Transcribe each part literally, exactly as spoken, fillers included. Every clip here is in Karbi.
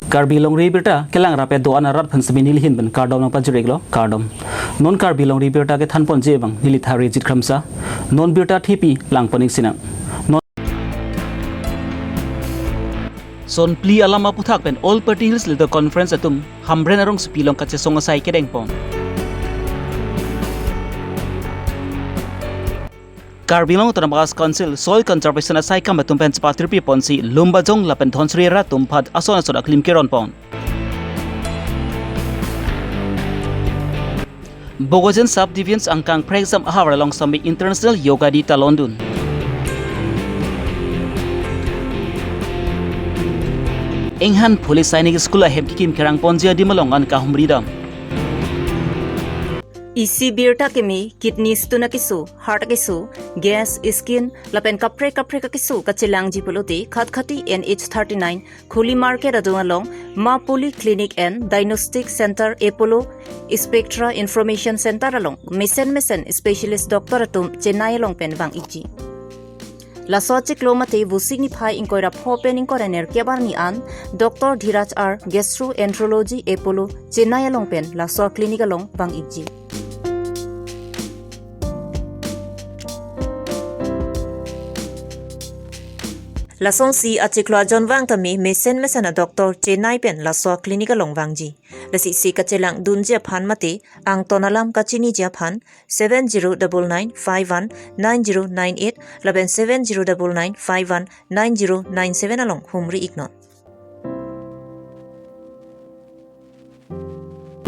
Karbi Longri Abirta kelang rap-et do-an arat aphan semi nelihin pen kardom nangpajir-iklo, kardom. Non Karbi Longri Abirta kethan ponji abang neli Tharijit Kramsa. Non birta thepi lang pon-ik sinang. Non Sonphli alam aputhak pen All Party Hills Leader Conference atum Hamren arongsopi along kachesong asai kedeng pon. Karbi Anglong Autonomous Council Soil Conservation asai kam atum pen chepatirpi ponsi Lumbajong lapen Dhansiri arat atum aphan ason ason aklim keron pon. Bokajan Sub Division angkang phrekjam ahavar along semi International Yoga Day talondun. Enghan Police Sainik School ahem kekim kerang ponji adim along an kahumri dam. Isi birta keme, kidney stone akeso, heart akeso, gas, skin, lapen kaprek kaprek akeso kachelangji pulote Khatkhati N H thirty-nine, Khuli Market adung along, Ma Polyclinic and Diagnostic Center Apollo Spectra Information Center along mesen mesen specialist doctor atum Chennai along pen vang-ikji. Laso achiklo mate Vosik niphai ingkoi ra pho pen ingkoi ra nerkep arni an Doctor Dhiraj R, Gastroenterology Apollo Chennai along pen laso clinic along vang-ikji. Lasonsi achiklo ajon vang tame mesen mesen a-doctor Chennai pen laso clinic along vangji. Lasi isi kachelangdunji aphan mate angton alam kachiniji aphan seven zero double nine five one nine zero nine eight lapen seven zero double nine five one nine zero nine seven along humri-iknon.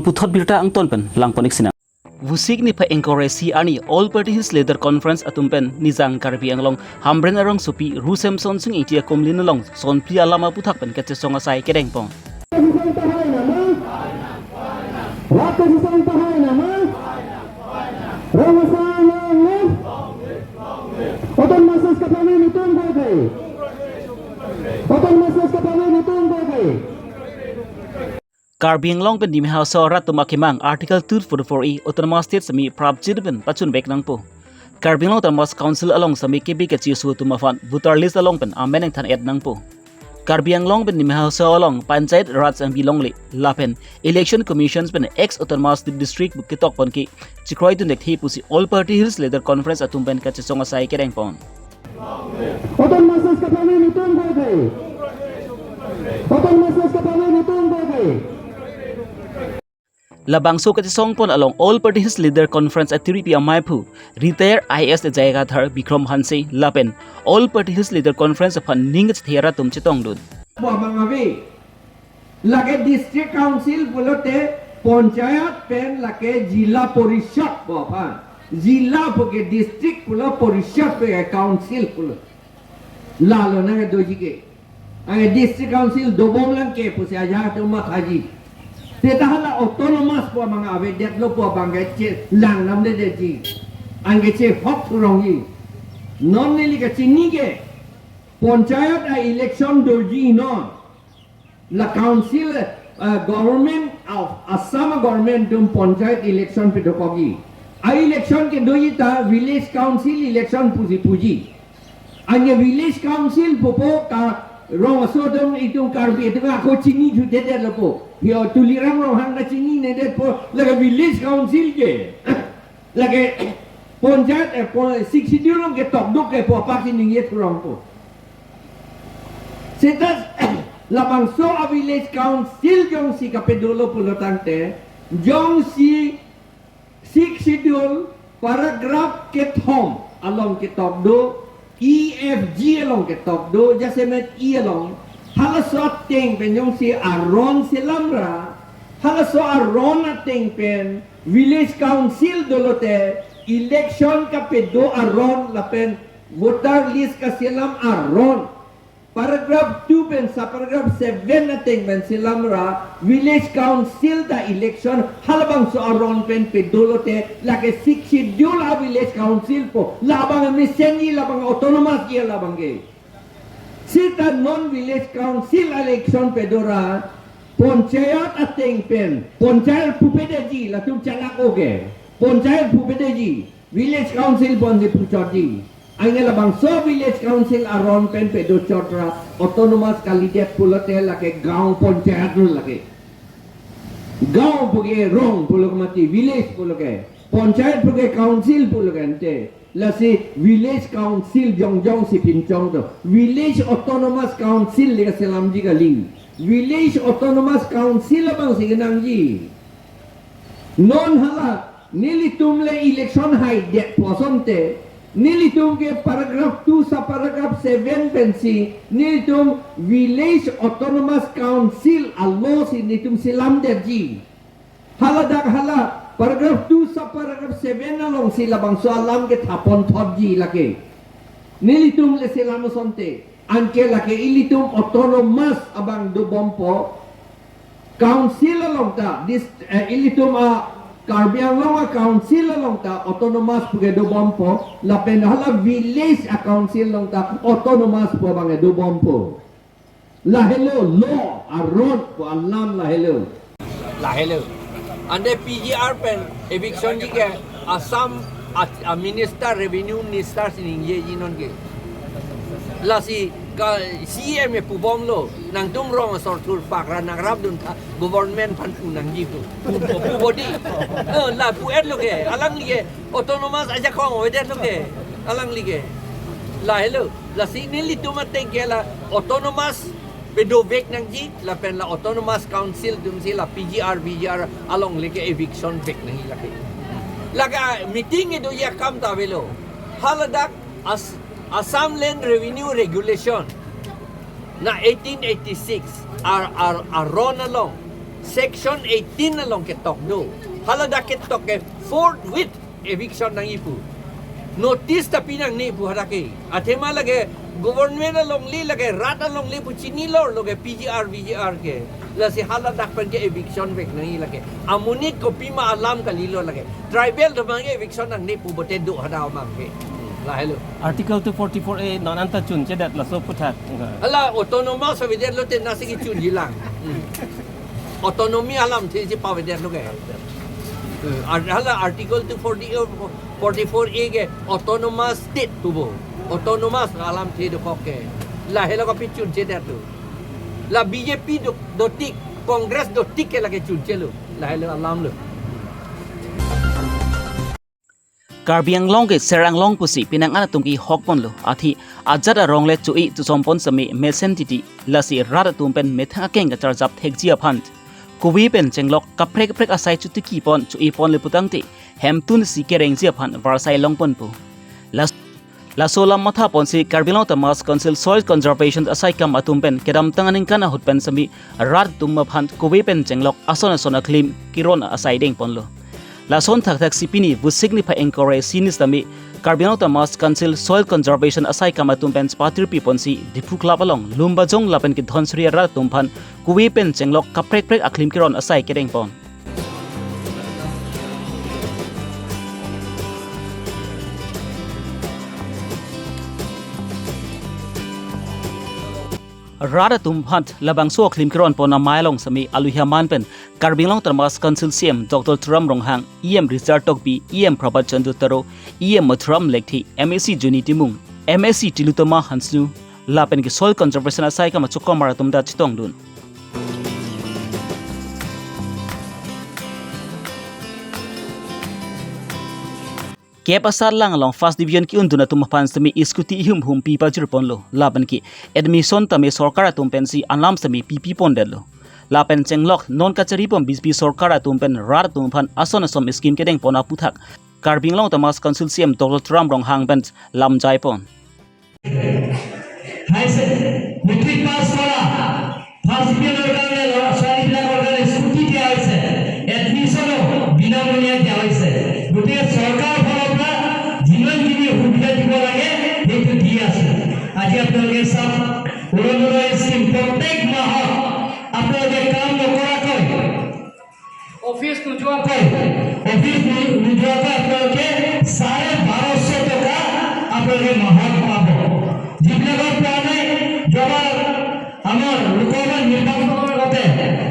Puthot birta angton pen lang pon-ik sinang. Vosik niphai ingkoi ra isi arni All Party Hills Leader Conference atum pen Nijang Karbi Anglong Hamren arongsopi Ru Semsonsing Ingti akumlin along Sonphli alam aputhak pen kachesong asai kedeng pon. Autonomous State kapangni netum koi koi. Autonomous State kapangni netum koi koi. Karbi Anglong pen Dima Hasao arat atum akemang Article two forty-four A Autonomous State semi prapjin pen pachunvek nangpo. Karbi Anglong Autonomous Council along semi kebe kacheso atum aphan voter list along pen amen nangthan-et nangpo. Karbi Anglong pen Dima Hasao along Panchayat Raj angbi longle lapen Election Commission pen ex Autonomous District ketok pon ke chekroidun-ik the pusi All Party Hills Leader Conference atum pen kachesong asai kedeng pon. Autonomous State kapangni netum koi koi. Autonomous State kapangni netum koi koi. Labangso kachesong pon along All Party Hills Leader Conference atiripi amaiphu, retired I A S Jai Gadhar Bikram Hanse lapen All Party Hills Leader Conference aphan ning kachethe arat atum chetongdun. Bo abang ave. Lake District Council pulote Panchayat pen lake Jila Parishad bo aphan. Jila puke district pulo, Parishad puke council pulo. Lalo nangdoji ke. Anke District Council dobom lang ke pusi ajahak atum mathaji. Seta hala autonomous pu abang avedetlo pu abang ke chelang namledetji. Anke chehok thurongji. Non neli kachini ke. Panchayat a-election doji non. La council, uh, government of Assam government atum panchayat election pedokokji. A-election kedoji ta village council election pusi puji. Anke village council pupo ka rong aso atum itum Karbi atum ako chinithuthedetlo po. Yo Tuliram Ronghang ta chininedet po lake village council ke. Lake panchayat, eh, po, Sixth Schedule along ketok do ke po apak si ningje thurong po. Seta labangso a-village council jongsi kapedo lo pulo tangte, jongsi Sixth Schedule paragraph kethom along ketok do, E F G along ketok do, jasemet E along, halaso ateng pen jongsi aron selam ra, halaso aron ateng pen village council dolote election kapedo aron lapen voter list kaselam aron. Paragraph two pen sub paragraph seven ateng pen selam ra village council ta election halabangso aron pen pedolote lake Sixth Schedule a-village council po, labang mesenji, labang autonomous ji labang ke. Seta non village council election pedo ra panchayat ateng pen, panchayat pupedetji, latum chalak oke. Panchayat pupedetji, village council ponsi puchotji. Anke labangso village council aron pen pedo chot ra autonomous kalidet pulote lake gaon panchayat lo lake. Gaon puke rong pulo ke mati, village pulo ke. Panchayat puke council pulo ke ante. Lasi village council jongjong si pinchong do. Village autonomous council le selamji kali. Village autonomous council abang si kenangji. Non hala nelitum le election haidet pu asonte, nelitum ke paragraph two sub paragraph seven pensi nelitum village autonomous council a-law si nelitum selamdetji. Haladak hala paragraph two sub paragraph seven alongsi labangso alam kethapon thotji lake. Nelitum le selam asonte, anke lake ilitum autonomous abang dobompo, council along ta, dis, eh, ilitum a Karbi Anglong a council along ta autonomous puke dobompo, lapen hala village a council along ta autonomous pu abang dobompo. Lahelo law aron pu alam lahelo. Lahelo. Ante P G R pen eviction ji ke Assam a, a minister, revenue minister si ningjeji non ke. Lasi ka C M e pubomlo, nangtum rong asor thur pakra nangrapdun tha government aphan pu nangji pu. Pu, pu bodi. Eh, la pu-et lo ke, alangli ke autonomous ajakong avedet lo ke, alangli ke. Lahelo, lasi nelitum ateng ke la autonomous pedovek nangji, lapen la autonomous council atumsi la P G R, V G R along le ke eviction vek nangji lake. Lake meeting kedoji akam ta avelo. Haladak As-, Assam Land Revenue Regulation na eighteen eighty-six ar, ar, aron along, section eighteen along ketok do. Haladak ketok ke forthwith eviction nangji pu. Notice ta pi nangne pu hadak ke. Athema lake government alongle, lake rat alongle pu chinilo lo ke P G R, V G R ke. Lasi haladak pen ke eviction vek nangji lake. Amonit kopima alam kalilo lake. Tribal atum abang ke eviction nangne pu bote do hadak abang ke. Lahelo. Article two forty-four A non anta chunchedet laso aphuthak. Hala autonomous avedet lote nasi kechunji lang. Hmm. Autonomy alamthe si pavedet lo ke. Eh, ar-, hala Article two forty, forty-four A ke autonomous state pupo. Autonomous alamthe dokok ke. Lahelo kopi chunchedet lo. La B J P do, dotik, Congress dotik ke lake chunchelo. Lahelo alam lo. Karbi Anglong ke Ser Anglong pusi penang an atum kehokponlo. Athe ajat arong le cho-i chosompon seme mesen titi, lasi rat atum pen methang akeng kacharjap thekji aphan kove pen chenglok kaprek kaprek asai chotikipon cho-ipon le putangte hemtun si kerengji aphan varsai longponpo. Las-, laso alam mathaponsi Karbi Anglong Autonomous Council Soil Conservation asaikam atum pen kedamtang aningkan ahut pen seme rat atum aphan kove pen chenglok ason ason aklim keron asai dengponlo. Lason thakthak si pini Vosik niphai ingkoi ra isi ni sitame Karbi Anglong Autonomous Council Soil Conservation asaikam atum pen chepatirpiponsi Diphu Club along Lumbajong lapen ke Dhansiri arat atum aphan kove pen chenglok kaprek kaprek aklim keron asai kedengpon. Rat atum aphan labangso aklim keronpon amei along seme aluhi aman pen Karbi Anglong Autonomous Council C E M Doctor Tuliram Ronghang, E M Richard Tokbi, E M Prabhat Chandra Taro, E M Madhuram Lekthe, M A C Johnny Timung, M A C Tilottama Hansinu lapen ke Soil Conservation asaikam achokomar atum ta chetongdun. Kep asatlang along first division ke-undun atum aphan seme scooty ihum hum pi pajirponlo. Lapen ke admission tame sorkar atum pensi anam seme pipipondetlo. Lapen chenglok non kacharipon B J P sorkar atum pen rat atum aphan ason ason scheme kedengpon aphuthak Karbi Anglong Autonomous Council C E M Doctor Tuliram Ronghang pen lamjaipon. হাইছে, matric pass কৰা ফাৰ্ষ্ট ডিভিজনৰ কাৰণে ল'ৰা ছোৱালীবিলাকৰ কাৰণে স্কুটি দিয়া হৈছে, এডমিশ্যনো বিনামূলীয়া দিয়া হৈছে। গতিকে চৰকাৰৰ ফালৰ পৰা যিমানখিনি সুবিধা দিব লাগে সেইটো দি আছে। আজি আপোনালোকে চাওক, অৰুণোদয় স্কিম প্ৰত্যেক মাহত আপোনালোকে কাম নকৰাকৈ অফিচ নোযোৱাকৈ, অফিচ নো-, নোযোৱাকৈ আপোনালোকে চাৰে বাৰশ টকা আপোনালোকে মাহত পাব। যিবিলাকৰ পোৱা নাই, যোৱাবাৰ আমাৰ লোকসভা নিৰ্বাচনৰ আগতে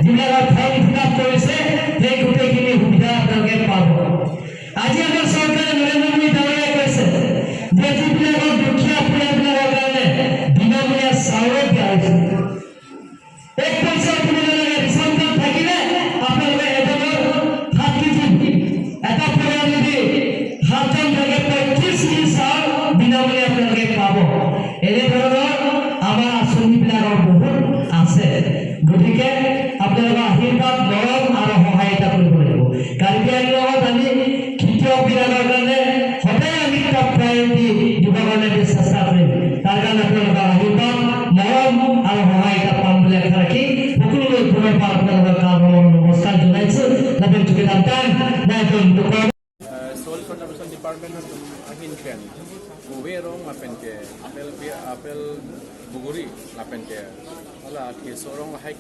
যিবিলাকে ফৰ্ম ফিল আপ কৰিছে, সেই গোটেইখিনি সুবিধা আপোনালোকে পাব। আজি আমাৰ চৰকাৰে, নৰেন্দ্ৰ মোদী ডাঙৰীয়াই কৈছে যে যিবিলাকৰ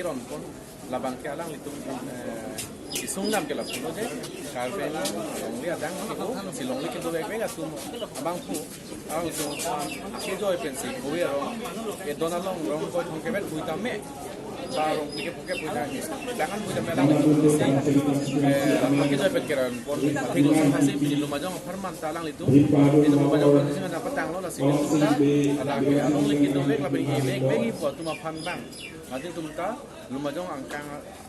Ronpon, labang ke alanglitum, eh, isung nam ke lapulo je, Karbi Anglong longle adang ke ho, si longle kedovekvek atum abangphu, alanglitum, ah, kejoi pensi, kove arong, edon along, rong koi thong kevet pui tame, ba rong pike puke pui tame, dangan pui tame alanglitum si, eh, kejoi pen keronpon, athengno si pini Lumbajong apharman ta alanglitum, itum Lumbajong apharman si mana patanglo lasi itum ta, alangke alongle kedovek lapen kevekvek ipo atum aphan bang. Mate itum ta, Lumbajong angkang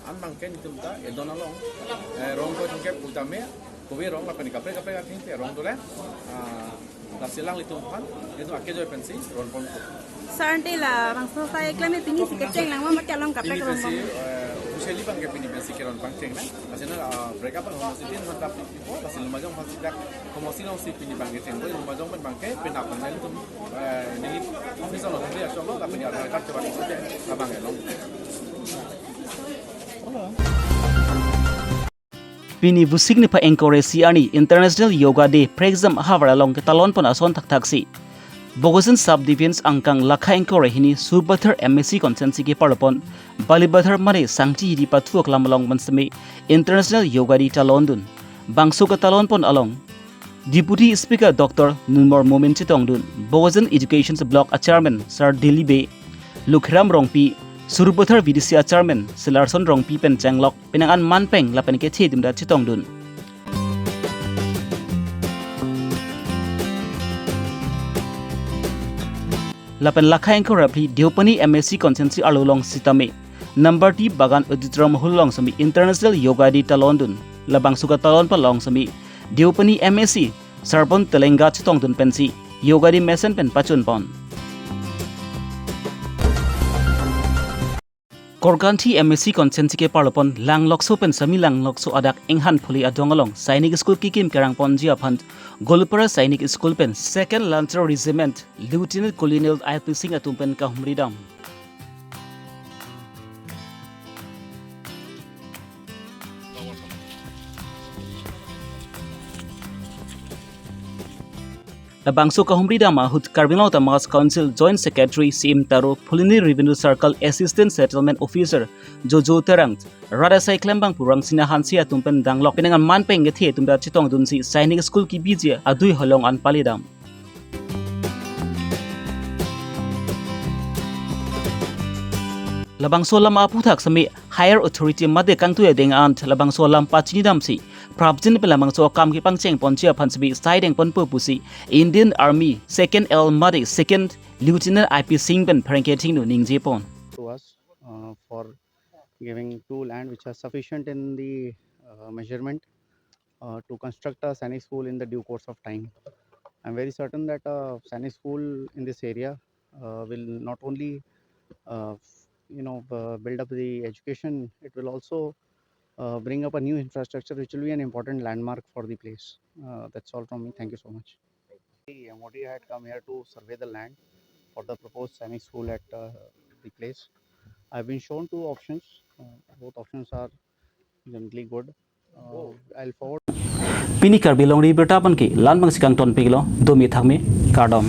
an bang ke itum ta, edon along, eh, rong koi thong kevet pui tame, kove arong lapen kaprek kaprek athengpi arong dolang, ah, lasi alanglitum aphan, itum akejoi pensi, ronpon. Sir, ante labangso sai klem pini si kecheng lang ma mate along kaprek pini pensi, ronpon. Eh, officially bang ke pini pensi keron pangcheng lang, lasi na, ah, break up along si tin mata pipo, lasi Lumbajong aphan si dak, komosi long si pini bang kecheng, Lumbajong pen bang ke, pina pang nelitum, eh, neli office along, neli asong along, lapen Aadhaar card chobang si, labang along. Pini Vosik niphai ingkoi ra isi arni International Yoga Day prekjam ahavar along ketalonpon ason thakthaksi Bokajan Sub Division angkang lakha ingkoi ra hini Sarupathar M A C constituency keparlopon Balipathar mane Sangchi hidi pathu aklam along pen semi International Yoga Day talondun. Bangso ketalonpon along Deputy Speaker Doctor Numal Momin chetongdun, Bokajan Education Block a Chairman Sir Dilip Bey, Lokhiram Rongpi, Sarupathar V D C a Chairman Silarson Rongpi pen chenglok, penang an manpeng lapen kethe atum ta chetongdun. Lapen lakha ingkoi ra phli Deopani M A C constituency arlo along sitame Nambarti Bagan Auditorium Hall along semi International Yoga Day talondun. Labangso ketalonpon along semi Deopani M A C Sarpon Telenga chetongdun pensi Yoga Day mesen pen pachunpon. Korkanthi M A C constituency keparlopon Langlokso pen semi Langlokso adak Enghan Phuli adong along Sainik School kekim kerangponji aphan Goalpara Sainik School pen Second Lancer Regiment Lieutenant Colonel I P Singh atum pen kahumridam. Labangso kahumridam ahut Karbi Anglong Autonomous Council Joint Secretary C M Taro, Phuloni Revenue Circle Assistant Settlement Officer Jojo Terang, rat asai klembangphu Rangsina Hanse atum pen danglok, penang an manpeng kethe atum ta chetongdunsi Sainik School kebiji adui holong an palidam. Labangso alam aphuthak semi higher authority mate kangtui adeng an labangso alam pachinidamsi prapjin pen labangso akam kepangchengponji aphan semi saidengponpo pusi Indian Army Second L mate Second Lieutenant I P Singh pen pherangke athengno ningjepon. To us, uh, for giving two land which are sufficient in the, uh, measurement, uh, to construct a Sainik school in the due course of time. I'm very certain that a Sainik school in this area, uh, will not only, uh, you know, uh, build up the education, it will also, uh, bring up a new infrastructure which will be an important landmark for the place. Uh, that's all from me. Thank you so much. The M O D had come here to survey the land for the proposed Sainik school at, uh, the place. I've been shown two options. Uh, both options are generally good. Uh, I'll forward. Pini Karbi Longri Birta pen ke la-an abangsi kangtonpiklo, domi thakmi, kardom.